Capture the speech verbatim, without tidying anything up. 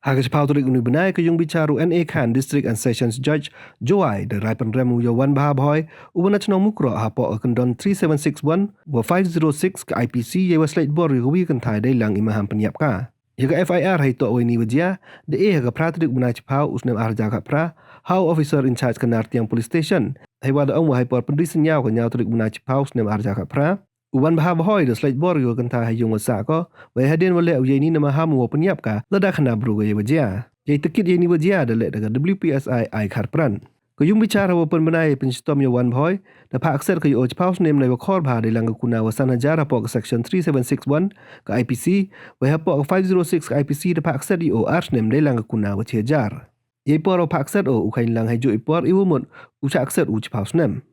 Ha ka chiphaw tarik uni u bnai, ka yung bichar u N A Khan, District and Sessions Judge, Jowai, da rai pynrem u ya u Wanbha Bhoi, u wa na chnong Mukroh, hapoh ka kyndon three seven six one wa five zero six ka I P C, yei wa slait bor ya ka wi ka kynthai dei lang i maham pynyap ka. Ya ka F I R hei toh wa ini wa jia da e ha ka phra tarik u bnai chiphaw u snem ar hajar khatphra, ha u officer in charge ka Nartiang Police Station, hei wa da ong wa hei por pynri synñiaw ka ñiaw tarik u bnai chiphaw u snem ar hajar khatphra, u Wanbha Bhoi da slait bor ya ka kynthai ha yung wa sah ko, wei hadien wa leh u yei ini na maham u wa pynyap ka, lada khana bru ka yei wa jia. Yei takit yei ini wa jia da leh da ka W P S I Aikharpran. Ka yung bichar ha wa pynbna yei pynshitom ya u Wanbhoi, da phah kset ka ya o chiphaw snem nei wa khor bha dei lang ka kuna wa san hajar hapoh ka section three seven six one ka I P C, wei hapoh ka five zero six ka I P C da phah kset ya o ar snem dei lang ka kuna wa chi hajar. Yei por wa phah kset o u kheiñ lang hei juh i por i wa mut u chah kset u chiphaw snem.